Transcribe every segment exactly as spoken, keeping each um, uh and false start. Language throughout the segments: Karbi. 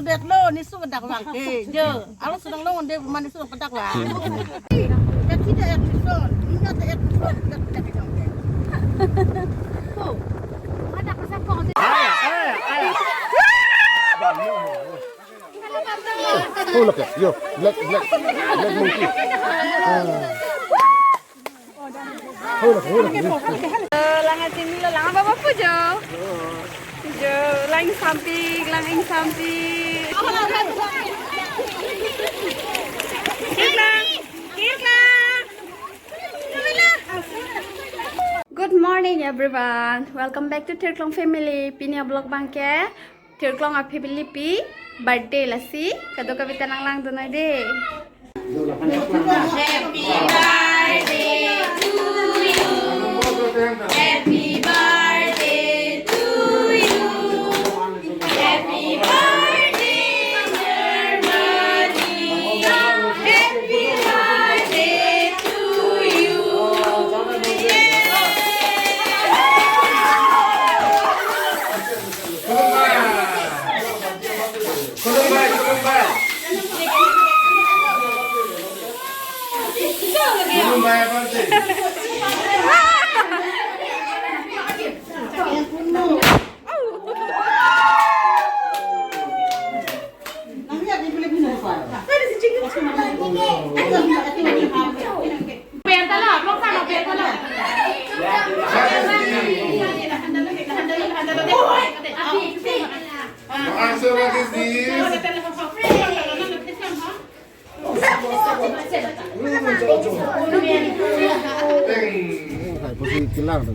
Petlo, nisu dak vang ke, jo. Alo sedang lo onde mani su dak vang. Ya tidak ya tuson, ingat ya tuson, tidak tidak yang ke. Oh, ada pesan kok. Oh, look at yo, black, black, black monkey. Ah. Hold on, hold on. Eh, lang atin lo, lang apa apa jo? Jo, lang samping, lang ing samping. Kirklang, kirklang. Good morning, everyone. Welcome back to Tirklong Family. Pini a-vlog abang ke Tirklong a-Philipi birthday lasi. Kadokave ta nanglangdun noi de. Happy birthday to you. Happy birthday to you. Happy birthday, dear Maria. Happy birthday to you. Khulumbai, khulumbai. Khulumbai aphan si. What is this? Answer, what is this? Teng.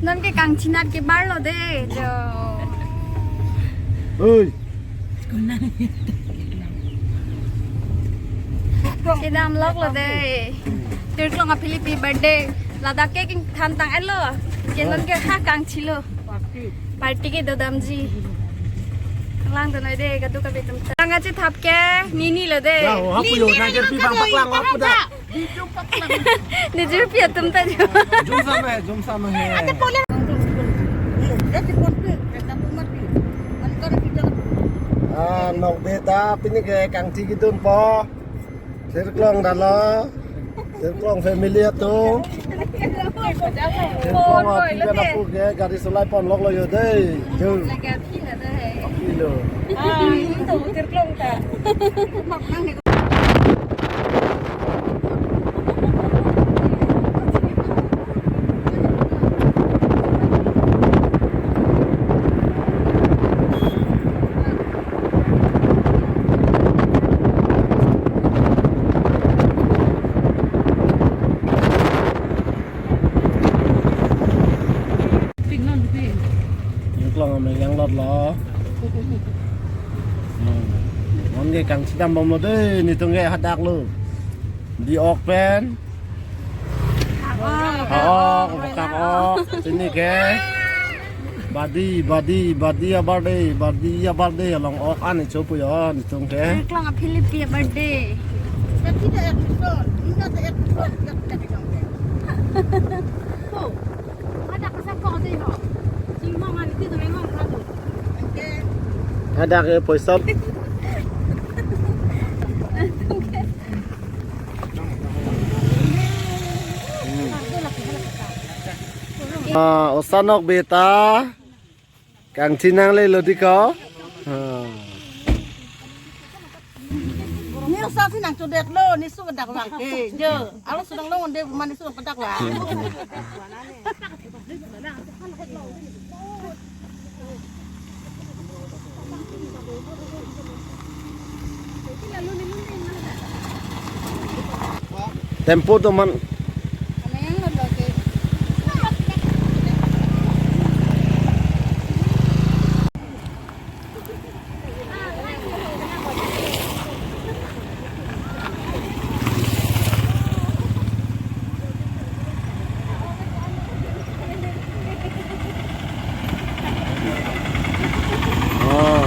Non ke kangchinat ke bar lo de, jo. Oi. Kedam lok lo de. Tirklong a-Philipi birthday. Ladak ke king than tang-et lo. Ke non ke ha kangchilo. Party ke dodamji. Langdun noi de, kadokave atum ta. Lang kachethap ke nini lo de. Ya, oh, hapu yo, nangkerpi bang paklang, hapu da. Nijirpi atum ta jo. Jum sama hai, jum sama hai. Ah, nokbe ta, pini ke kangthi kidunpo. Tirklong dalo. Tirklong family atum. Tirklong api kan apu ke gari solai pon lok lo yo dei. Jo. Api lo. Ah, itu Tirklong ta. Tirklong amen yang lot lo. Hmm. Mon ke kangchidam bom lo dei, netum ke hadak lo. Di ok pen. Ha-ok, bokak ok. Pini ke. Badi, badi, badi a-birthday, badi a-birthday along ok an icho pu yo, netum ke. Tirklong a-Philipi a-birthday. Hadak ke poisa. Ah, osa nokbe ta. Kangthi nangle lo dei ko. Ah. Nisu si nangchodet lo, nisu dak vang ke, jo. Alo sedang lo onde mani su dak vang. Tempo do man. Oh.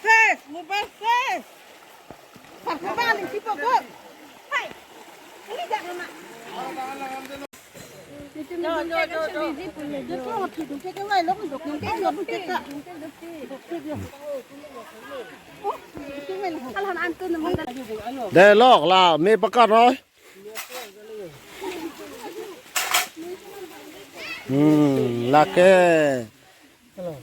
Ses, mobile ses. Sarkaba ling si pokok. Hai. Ini jangan, Mak. Dei lok la me pakat noi. Hmm, lake.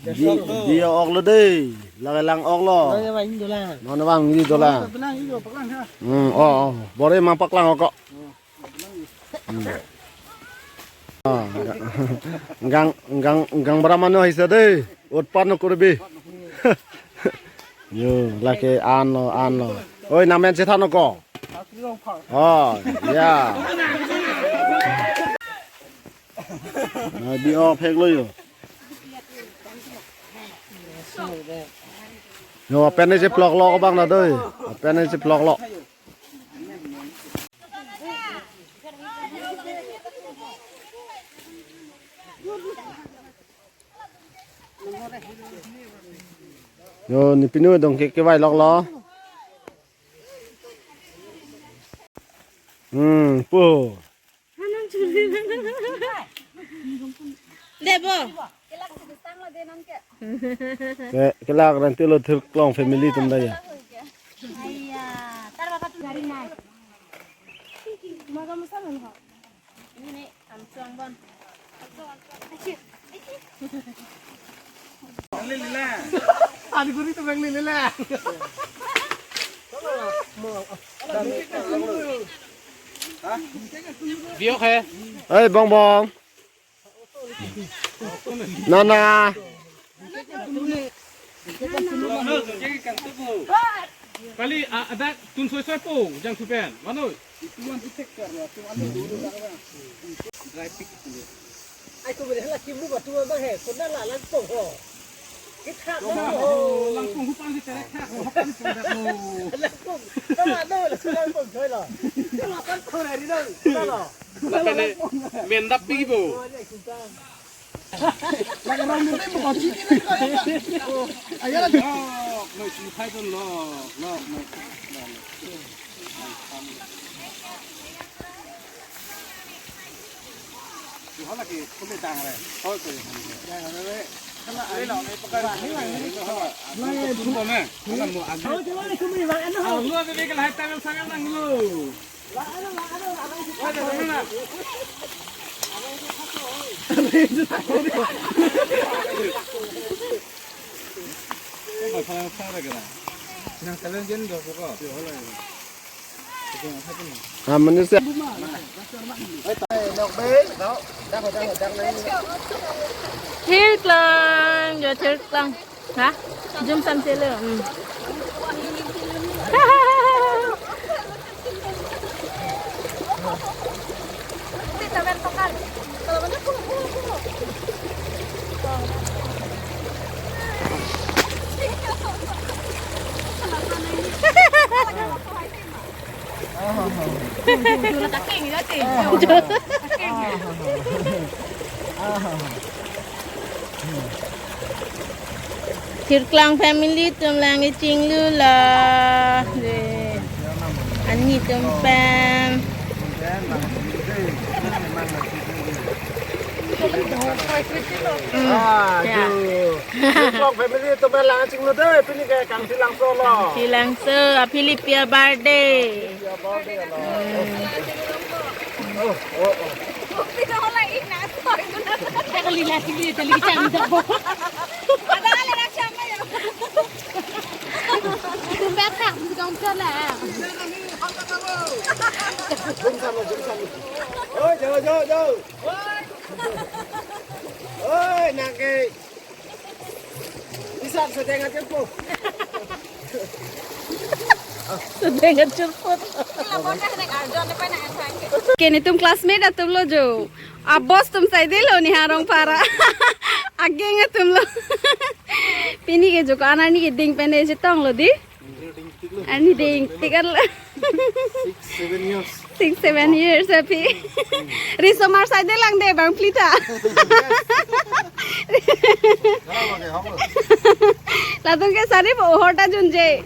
Di, di ok lo dei. Lake lang ok lo. Lake bang ini dolang. Mana bang ini dolang. Lake bang ini dolang, ya. Hmm, oh, oh. Bore mang paklang ok. Hmm. Ah, gang, gang, gang, gang bara mano haise dei. Utpan no kurbi. Yo, lake an lo, an lo. Oi, nangmen chethan ko. Oh, ya. Na, di ok phek lo yo. Yo, pen ni si plok lo bang na doi. Pen ni si plok lo. Yo, ne pinu dong ke kevai lok lo. Hmm, pu. Debo. Ke, kelak nanti lo Thirklong family atum ta ya. Iya, tar baka tu dari nai. Maga musa lo. Ini nih, amsuang bon. Adi guri tu bang lele la. Biok he. Hei, Bongbong. Nana. Kali, ah, ada tun soi soi po, jang supen. Mano? Ai tu beri hala kimbu batu abang he, kona la langpong ho. Kita ho. Langpong hupang si terek ha, hupang si terek ho. Langpong. Tama no, langpong joy lo. Tama kan khon hari no. Tama lo. Lakane mendap pi bo. Ah, manusia. Thirklong, jo Thirklong. Ha? Jum sam selo. Hmm. Thirklong family atum lang kechinglu lo. Dei. Ani atum pen. Hmm, ya. Aduh. Thirklong family atum pen lang kechinglu dei, pini ke Kangsi Langso lo. Kangsi Langso, aphi Lipia birthday. Lipia birthday lo. Hmm. Oh, oh, oh. Kali nasi beli tali kecang itu. Ada ala nak siapa ya? Tumba tak, bukan salah. Oi, jo, jo, jo. Oi, nangke. Isan sedeng aja po. Sedeng aja po. Ke netum classmate atum lo jo. A boss atum saide lo ni Harong para. A gang atum lo. Pini ke jo ko-an arni keding pen chetong lo di. Arni dingtik arlo. Six, seven years. Six, seven years aphi. Risomar saide lang de bang plita. Latum ke sari bo horta junje.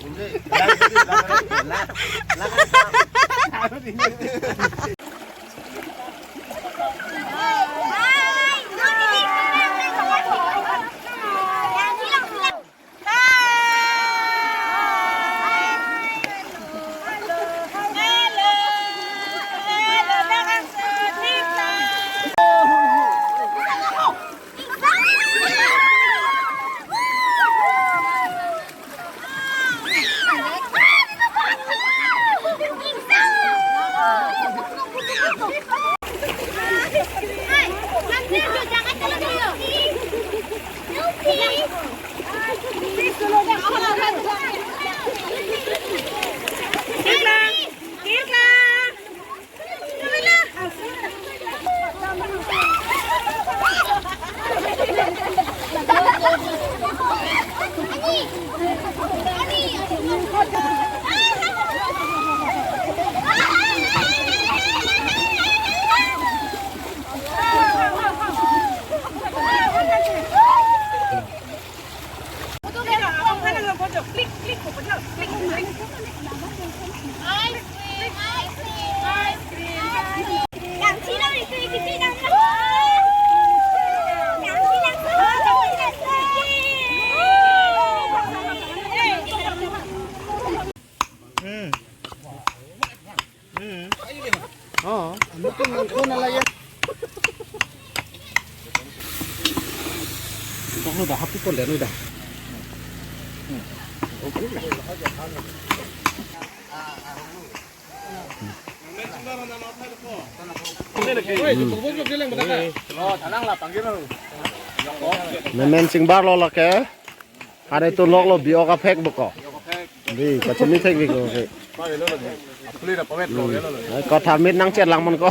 Oh, ano pun nangkon na lagi. Tok lo dah, happy ko le lo dah. Memen singbar lo lake. Hari tu lok lo bi-ok aphek boko. Di, kachini thek biko ke. Ai, kotha mit nangchet lang man ko.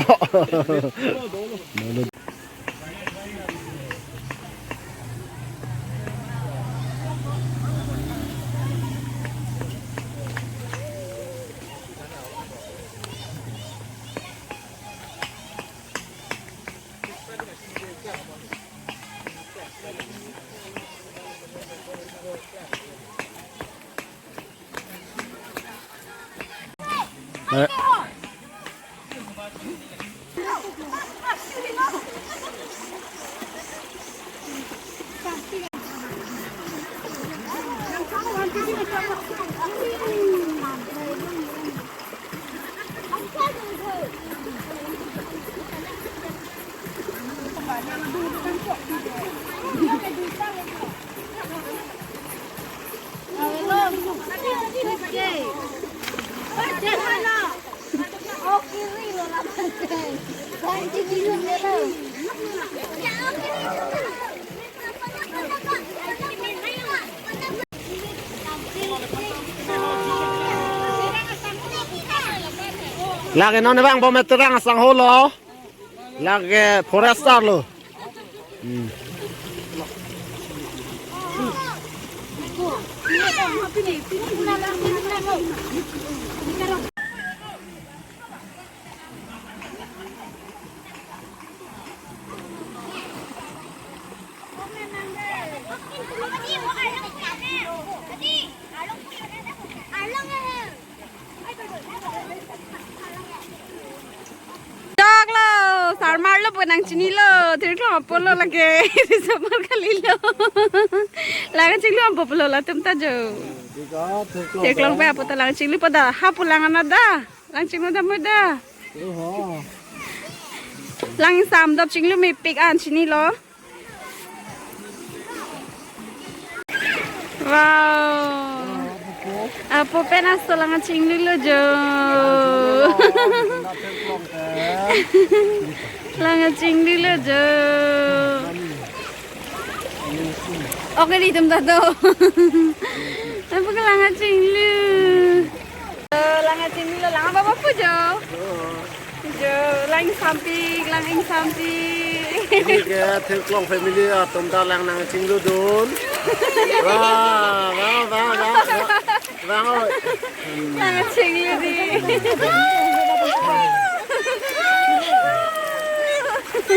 Lake non bang bom terang asangho lo. Lake forester lo. Hmm. Choklo, sarmar lo pu nangchinilo, thirklong apot lo lake, samar kali lo. Lake chinglu ampo pulo latum ta jo. Thirklong pe apot ta lang chinglu pada, ha pulang ana da, lang chinglu da mo da. Oho. Lang sam dop chinglu mepik an chinilo. Wow. Apo pen aso lang kachinglu lo jo. Lang kachinglu lo jo. Oke, di tum tato. Apo ke lang kachinglu. Eh, lang kachinglu lo, lang apa apa jo? Jo, lang sampik, lang ing sampik. Ini ke Thirklong family atum ta lang nangchingludun. Wah, wah, wah, wah, wah. Wah, oh. Lang chinglu di.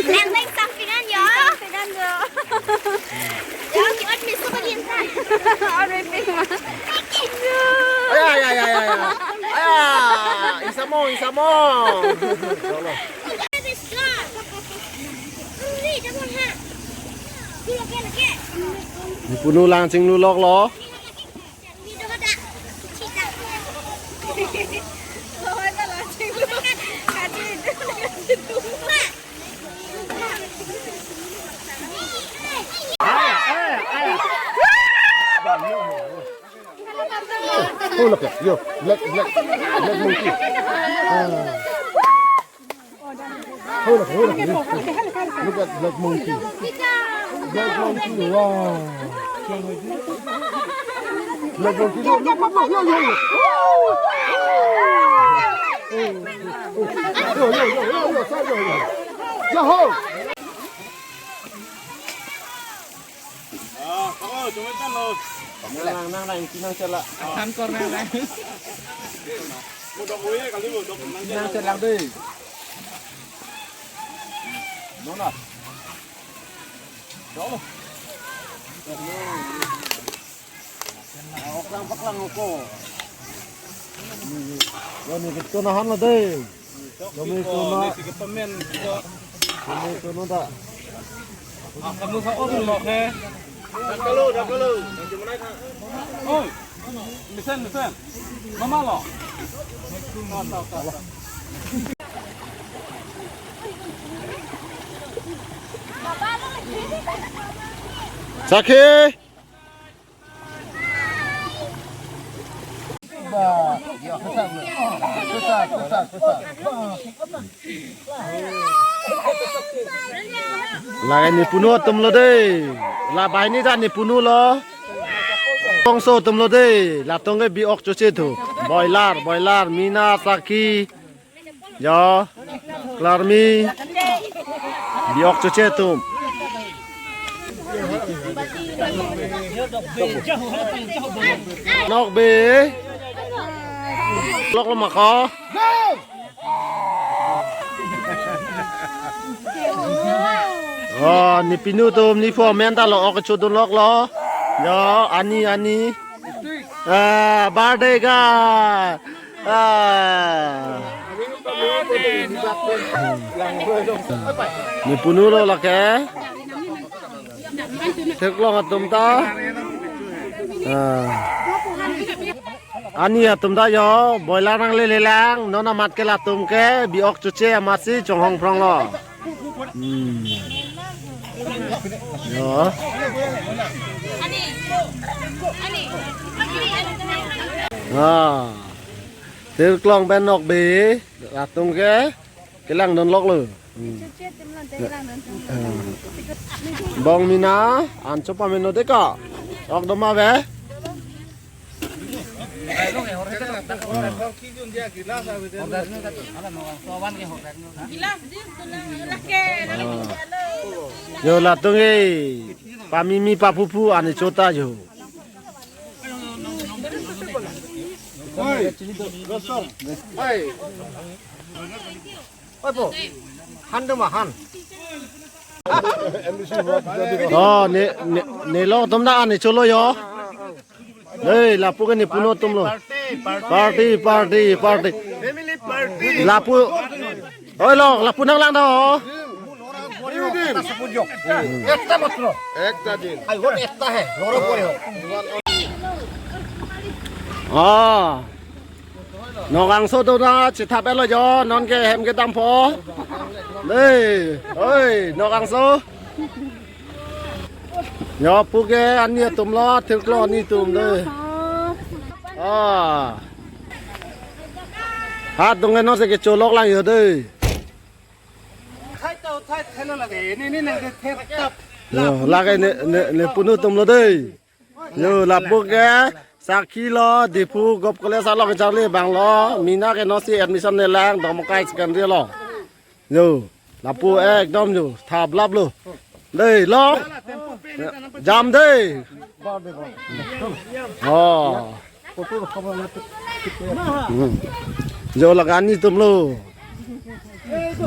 Lang, lang sampingan jo. Sampingan jo. Jo, ki-ot miso ko din ta. Ot miso ma. Aya, aya, aya, aya, aya. Aya, isamo, isamo. Nepunu lang chinglu lok lo. Oh, look at yo, black, black, black monkey. Ah. Oh, look, oh, look, look, look at black monkey. Black monkey, wow. Black monkey, look, look, look, look, look, look. Oh, oh, oh, yo, yo, yo, yo, yo, yo, yo, yo. Yahoo! Ah, oh, cuma kan lo. Nang, nang, nang, isi nang chelak. Kan kor nang, nang. Mo dok uye kali mo dok nang chelak deh. Nona. Dok. Oklang paklang oko. Yo, ni betul nahan lo deh. Kami ko na. Kami ko na da. Ah, kamu sa om lo he. Dakalo, dakalo. Oi. Mesen, mesen. Mama lo. Sakhi. Lagai nepunu atum lo deh. La banghini ta nepunu lo. Bongso atum lo deh. Latum ke bi-ok choche thu. Boiler, boiler, Mina, Sakhi. Jo, Klarmi, bi-ok choche atum. Nokbe. Lok lo ma ko. Oh, nepunu atum nephu amen ta lo ok chodun lok lo. Jo, ani, ani. Ah, birthday girl. Ah. Nepunu lo lake. Thirklong atum ta. Ah. Ani atum ta jo, boiler nanglele lang, non amat ke latum ke, bi-ok choche amatsi chonghong phrong lo. Hmm. Jo. Ah. Thirklong pen Nokbe, latum ke, kelang don lok lo. Hmm. Ah. Bong Mina, an cho pameno deka. Ok doma be. Jo latum ke pamimi papupu ani chota jo. Oi po, han doma han. Oh, ne, ne, nelo atum ta ani cholo jo. Hei, lapu ke nepunu atum lo. Party, party, party. Family party. Lapu. Oi lo, lapu nanglang do. একটা মাত্র। একটা দিন। আই, ওর একটা হে, ওর উপরে হোক। Ah. Nokangso atum ta chethap-et lo jo, non ke hem kedam po. Dei, oi, Nokangso. Jo pu ke ani atum lo, Thirklong ani atum dei. Ah. Hat dong no se kecholok lang yo dei. Thai to, thai thelo lage. Ini, ini nang ke thep tap. Yo, lake ne, ne, ne punu atum lo dei. Yo, lapu ke sakhi lo, Diphu Govt College along charli abang lo. Mina ke nosi admission ne lang, Dongmokai Secondary lo. Yo, lapu ekdom yo, thablap lo. Dei, lo. Jam dei. Oh. Hmm. Jo lake ani atum lo.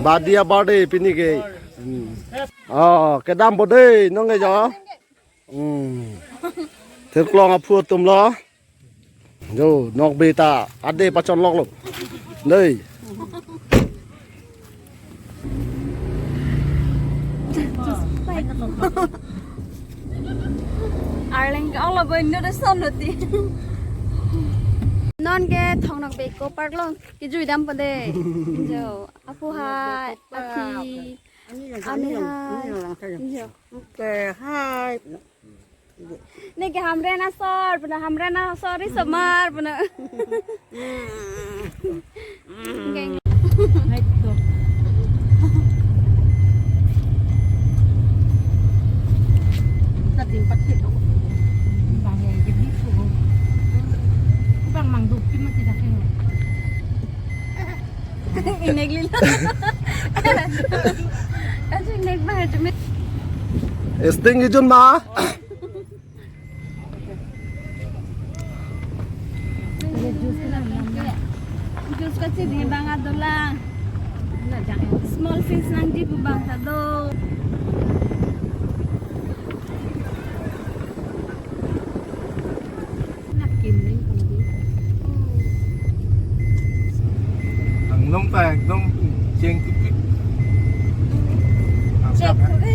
Badi abar dei pini ke. Hmm. Oh, kedam po dei, non ke jo. Hmm. Thirklong aphu atum lo. Jo, nokbe ta ade pachonlok lo. Dei. Arleng ke ong lo boy, no de son lo ti. Non ke Thong Nokbe Eco Park lo kejui dampo dei. Jo, aphu hai, akhi, ani hai. Jo. Okay, hi. Ne ke Hamren asor, puna Hamren asor ri somar, puna. Geng. Bang ya, jadi tu. Bang mangdup, cuma tidak kena. Inek lilo. Kasi inek ba, cuma. Sting ijun ma. Juice kachini bang adolang. Small fish nangji pu bang ta do. Anglong ta ekdom cheng kipik. Chek kore.